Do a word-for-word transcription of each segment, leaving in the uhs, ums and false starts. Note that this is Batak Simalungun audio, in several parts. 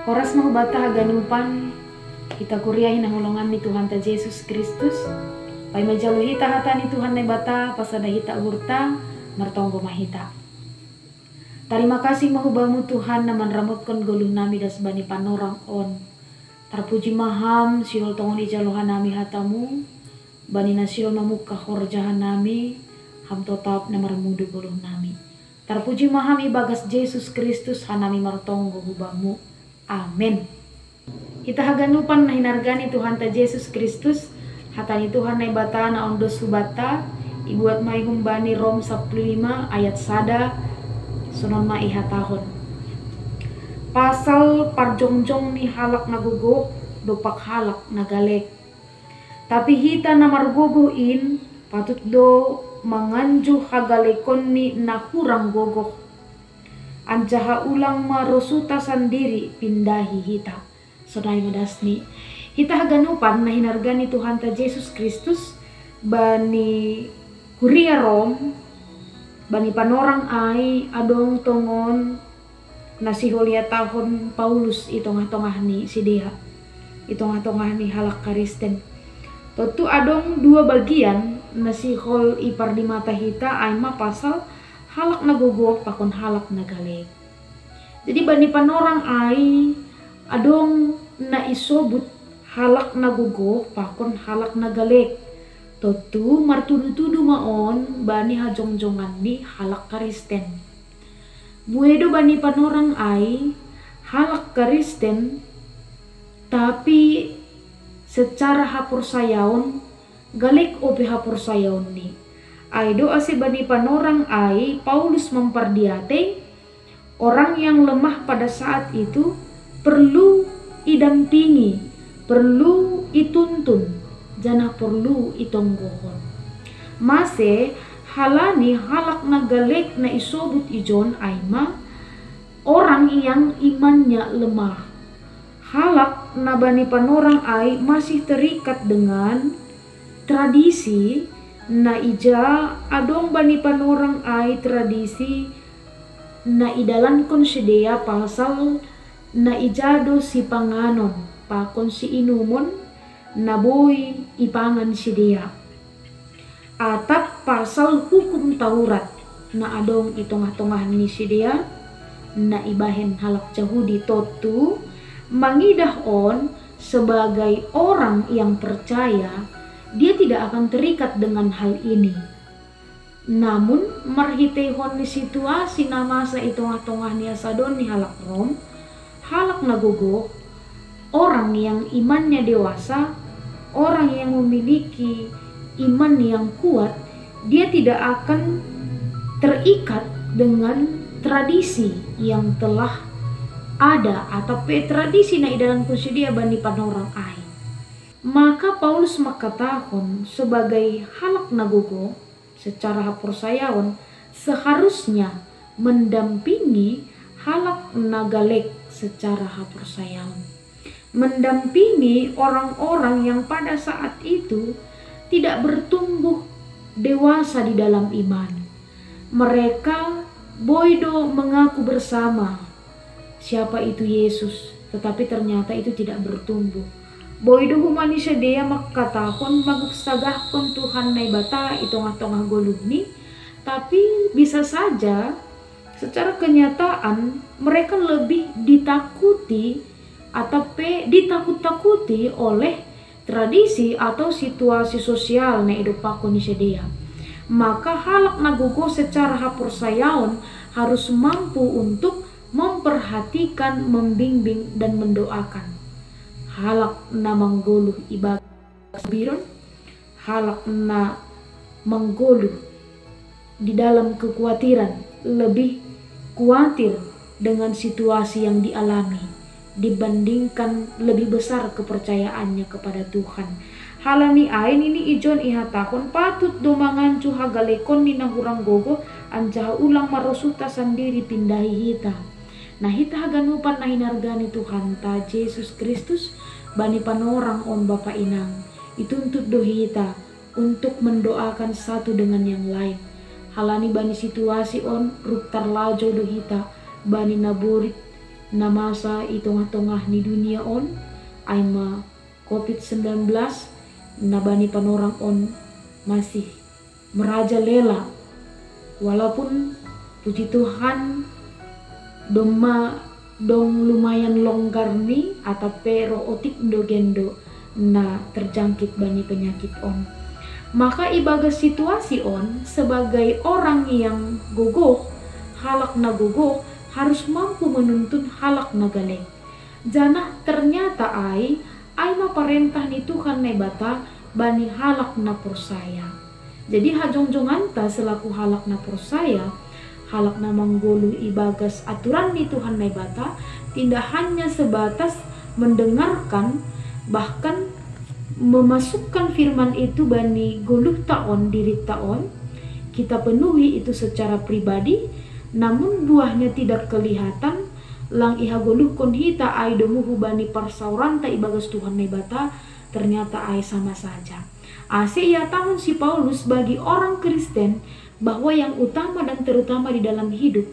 Oras ma huba haganupan, hita kuria hinahulongan ni Tuhanta Jesus Kristus. Pai ma jalo hita hata ni Tuhan Naibata, pasada hita uhurta, martonggo ma hita. Tarima kasih ma hubamu Tuhan na manramotkon goluh nami das bani panorang on. Tarpuji ma Ham, sihol tongon ijalo hanami hatamu, bani na sihol mamungkah horja hanami, Ham totap na marmudu goluh nami. Tarpuji ma Ham ibagas Jesus Kristus hanami martonggo hubamu. Amen. Hita haganupan na hinarga ni Tuhanta Jesus Kristus, hata ni Tuhan Naibata na ondos hubata, ibuat mai humbani Rom sapuluh lima ayat sada, sonon ma ihatahon. Pasal parjongjong ni halak na gogoh, dompak halak na galek. Tapi hita na margogoh in, patut do manganju hagalekon ni na hurang gogoh. Anjaha ulang ma rosuta sandiri pindahi hita. Sonai ma dasni. Hita haganupan na hinarga ni Tuhanta Jesus Kristus bani kuria Rom, bani panorang ai adong tongon na sihol ihatahon Paulus i tongah-tongah ni sidea, i tongah-tongah ni halak Kristen. Tontu adong dua bagian na sihol ipardimata hita, ai ma pasal halak na gogoh pakon halak na galek. Jadi bani panorang ai adong na isobut halak na gogoh pakon halak na galek. Tontu martudu-tudu ma on bani hajongjongan ni halak Kristen. Bue do bani panorang ai halak Kristen, tapi secara haporsayaon galek ope haporsayaonni. Ai do ase bani panorang ai Paulus mampardiatei, orang yang lemah pada saat itu perlu idampingi, perlu ituntun, janah perlu itonggohon. Mase halani halak na galek na isobut ijon ai ma orang yang imannya lemah. Halak na bani panorang ai masih terikat dengan tradisi, na ija adong bani panorang ai tradisi na idalankon sidea pasal na ija do sipanganon pakon siinumon na boi ipangan sidea. Atap pasal hukum Taurat na adong i tongah-tongah ni sidea, na ibahen halak Jahudi. Tontu mangidah on sebagai orang yang percaya, dia tidak akan terikat dengan hal ini. Namun marhiteihon ni situasi na masa i tongah-tongah ni hasadon ni halak Rom, halak na gogoh, orang yang imannya dewasa, orang yang memiliki iman yang kuat, dia tidak akan terikat dengan tradisi yang telah ada atau pe tradisi na idalankon sidea bani panorang ai. Maka Paulus mangkatahon sebagai halak na gogoh secara haporsayaon seharusnya mendampingi halak na galek secara haporsayaon. Mendampingi orang-orang yang pada saat itu tidak bertumbuh dewasa di dalam iman. Mereka boi do mengaku bersama siapa itu Yesus, tetapi ternyata itu tidak bertumbuh. Boi do huma ni sidea mangkatahon, manguksagahkon Tuhan Naibata i tongah-tongah goluhni, tapi bisa saja secara kenyataan mereka lebih ditakuti atau pe ditakut-takuti oleh tradisi atau situasi sosial na idompakkon ni sidea. Maka halak na gogoh secara haporsayaon harus mampu untuk memperhatikan, membimbing, dan mendoakan. Halak na manggoluh ibagas kebiron, halak na manggoluh di dalam kekuatiran, lebih kuatir dengan situasi yang dialami dibandingkan lebih besar kepercayaannya kepada Tuhan. Halani ai nini ijon ihatahon, patut do manganju hagalekon ni na hurang gogoh, anjaha ulang ma rosuta sandiri pindahi hita. Nah, hita haganupan na hinarga ni Tuhanta Jesus Kristus, bani panorang on, Bapa Inang, ituntut do hita untuk mendoakan satu dengan yang lain. Halani bani situasi on ruk tarlajou do hita bani naborit Na masa i tongah-tongah ni dunia on, ai ma covid sembilan belas, na bani panorang on masih merajalela. Walaupun puji Tuhan, domma dong lumayan longgar ni, atap pe roh otik ndo gendo na terjangkit bani penyakit on. Maka ibagas situasi on, sebagai orang yang gogoh, halak na gogoh harus mampu menuntun halak na galek. Janah ternyata ai, ai ma parentah ni Tuhan Naibata bani halak na porsaya. Jadi hajongjonganta selaku halak na porsaya, halak na manggoluh ibagas aturan ni Tuhan Naibata, tidak hanya sebatas mendengarkan, bahkan memasukkan firman itu bani goluhta on, dirita on, kita penuhi itu secara pribadi, namun buahnya tidak kelihatan. Lang ihagoluhkon hita ai domu hubani parsaoranta ibagas Tuhan Naibata, ternyata ai sama saja. Ase ihatahon si Paulus bagi orang Kristen bahwa yang utama dan terutama di dalam hidup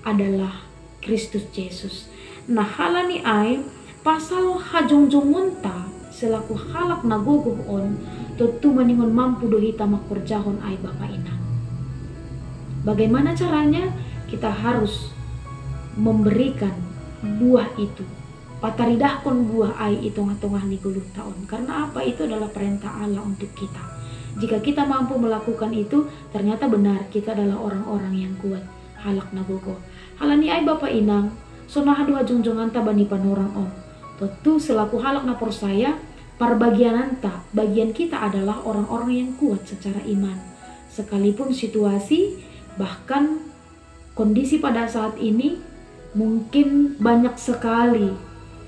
adalah Kristus Jesus. Nah, halani ai, pasal hajongjongonta selaku halak na gogoh on, tontu maningon mampu do hita mangkorjahon ai, Bapa Inang. Bagaimana caranya? Kita harus memberikan buah itu. Pataridahkon buah ai i tongah-tongah ni goluhta on. Karena apa? Itu adalah perintah Allah untuk kita. Jika kita mampu melakukan itu, ternyata benar kita adalah orang-orang yang kuat, halak na gogoh. Halani ai, Bapa Inang, sonaha do hajongjonganta bani panorang on? Tontu selaku halak na porsaya, parbagiananta, bagian kita adalah orang-orang yang kuat secara iman. Sekalipun situasi, bahkan kondisi pada saat ini mungkin banyak sekali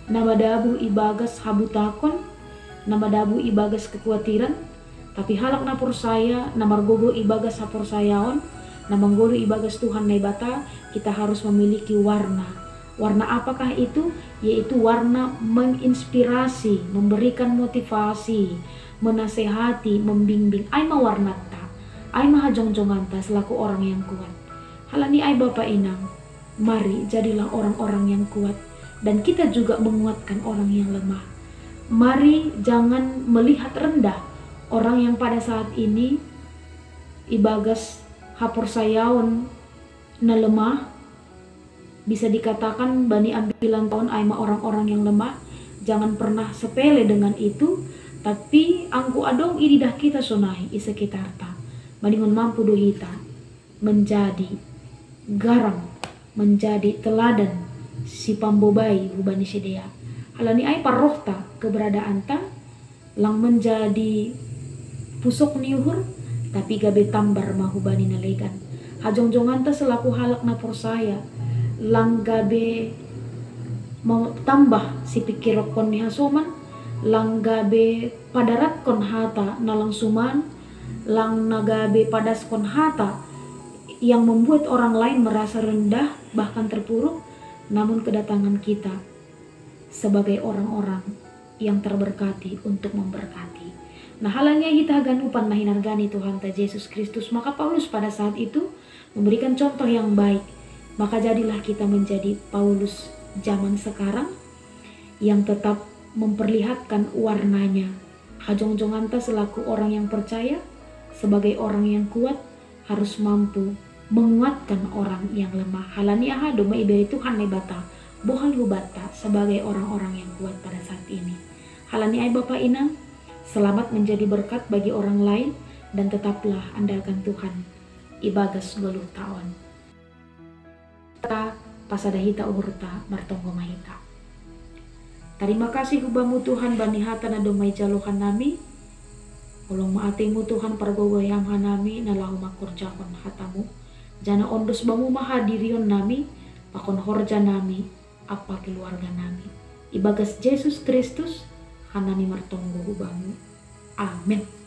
na madabuh ibagas habutakon, na madabuh ibagas kekuatiran, tapi halak na porsaya, na margogoh ibagas haporsayaon, na manggoluh ibagas Tuhan Naibata, kita harus memiliki warna. Warna apakah itu? Yaitu warna menginspirasi, memberikan motivasi, menasehati, membimbing. Ai ma warnanta, ai ma hajongjonganta selaku orang yang kuat. Halani ai, Bapa Inang, mari jadilah orang-orang yang kuat, dan kita juga menguatkan orang yang lemah. Mari jangan melihat rendah orang yang pada saat ini ibagas haporsayaon na lemah, bisa dikatakan bani ambilanta on ai ma orang-orang yang lemah. Jangan pernah sepele dengan itu, tapi anggo adong ididah kita sonai i sekitarta, maningon mampu do hita menjadi garam, menjadi teladan sipambobai hubani sidea. Halani ai parrohta, keberadaanta, lang menjadi pusok ni uhur, tapi gabe tambar ma hubani na legan. Hajongjonganta selaku halak na porsaya, lang gabe ma-, tambah sipingkironkon ni hasoman, lang gabe padaratkon hata na lang suman, lang na gabe padaskon hata yang membuat orang lain merasa rendah, bahkan terpuruk, namun kedatangan kita sebagai orang-orang yang terberkati untuk memberkati. Nah, halani ai hita haganupan na hinarga ni Tuhanta Jesus Kristus, maka Paulus pada saat itu memberikan contoh yang baik. Maka jadilah kita menjadi Paulus zaman sekarang yang tetap memperlihatkan warnanya. Hajongjonganta selaku orang yang percaya, sebagai orang yang kuat, harus mampu menguatkan orang yang lemah. Halani aha? Domma ibere Tuhan Naibata bohal hubanta sebagai orang-orang yang kuat pada saat ini. Halani ai, Bapa Inang, selamat menjadi berkat bagi orang lain, dan tetaplah andalkan Tuhan ibagas goluhta on. Ta pasada hita uhurta, martonggo ma hita. Tarima kasih hubamu Tuhan bani hata na domma ijalohan nami. Holong ma atemu Tuhan, pargogohi Ham hanami na laho mangkorjahon hatamu. Janah ondos bamu ma hadirion nami, pakon horja nami ampa keluarga nami. Ibagas Jesus Kristus hanami martonggo hubamu. Amen.